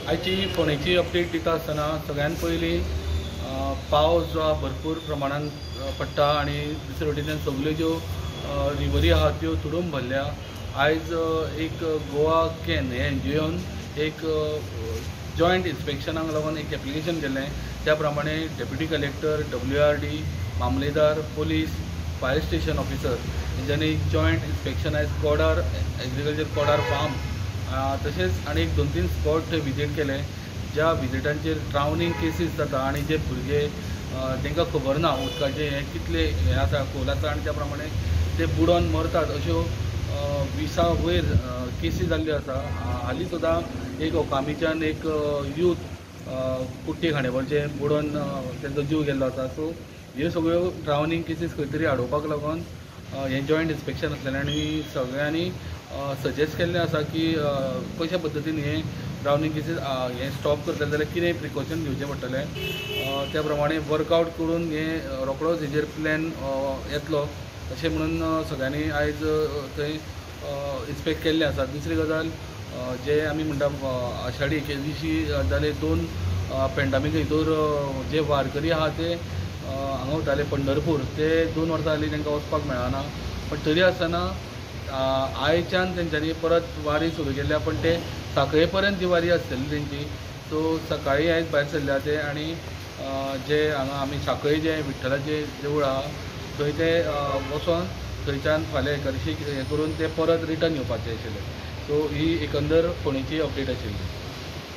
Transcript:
आयची फोंडेची अपडेट दिता आसतना सगळ्यान पयलीं पावस जो आहा भरपूर प्रमाणान पडटा आनी दुसरे वटेच्यान सगल्यो ज्यो रिवरी आहा त्यो तुडूंब भरल्या. आयज एक गोवा can हे एनजीओन एक जॉयंट इन्स्पेक्शनाक लागून एक एप्लिकेशन केलें. त्या प्रमाणे डेप्युटी कलेक्टर, WRD, मामलेदार, police, fire station officer हेंच्यांनी जॉयंट इन्स्पेक्शन आयज कोडार एग्रीकल्चर कोडार फार्म तशेंच आनी एक 2-3 स्पॉट थंय विजीट केले, ज्या विजिटांचेर ड्रावनींग केसीस जाता आनी जे भुरगे तांकां खबर ना उदकाचें हें कितलें हें आसा खोल आसा आनी त्या प्रमाणे ते बुडोन मरतात अश्यो 20 वयर केसी जाल्ल्यो आसा. हालीं सुद्दां एक ओकामीच्यान एक यूथ कुट्टी खांडेपारचें बुडोन तेंचो जीव गेल्लो आसा. सो ह्यो सगळ्यो ड्रावनींग केसीस खंय तरी आडोवपाक लागून हें जॉयंट इन्स्पेक्शन आसलेलें आनी सगळ्यांनी सजेस्ट केल्लें आसा की कशा पद्दतीन हें ड्रावनींग केसीस हें स्टॉप करतलें जाल्यार कितें प्रिकॉशन घेवचें पडटलें, त्या प्रमाणे वर्कआवट करून हें रोखडोच हेजेर प्लॅन येतलो अशें म्हणून सगळ्यांनी आयज थंय इन्स्पेक्ट केल्लें आसा. दुसरी गजाल जे आमी म्हणटा आषाढी एकादशी जाले 2 पेंडामीक हितूर जे वारकरी आहा ते हांगा वताले पंढरपूर, ते 2 वर्सां जालीं तांकां वचपाक मेळना, पण तरी आसतना आयच्यान तेंच्यांनी परत वारी सुरू केल्या, पण ते साखळे पर्यंत ती वारी आसतली तेंची. सो सकाळी आयज भायर सरल्या ते आनी जे हांगा आमी साखळे जे विठ्ठलाचें देवूळ आहा थंय ते वचोन थंयच्यान फाल्यां एकादशीक हें करून ते परत रिटर्न येवपाचे आशिल्ले. सो ही एकंदर फोंडेची अपडेट आशिल्ली.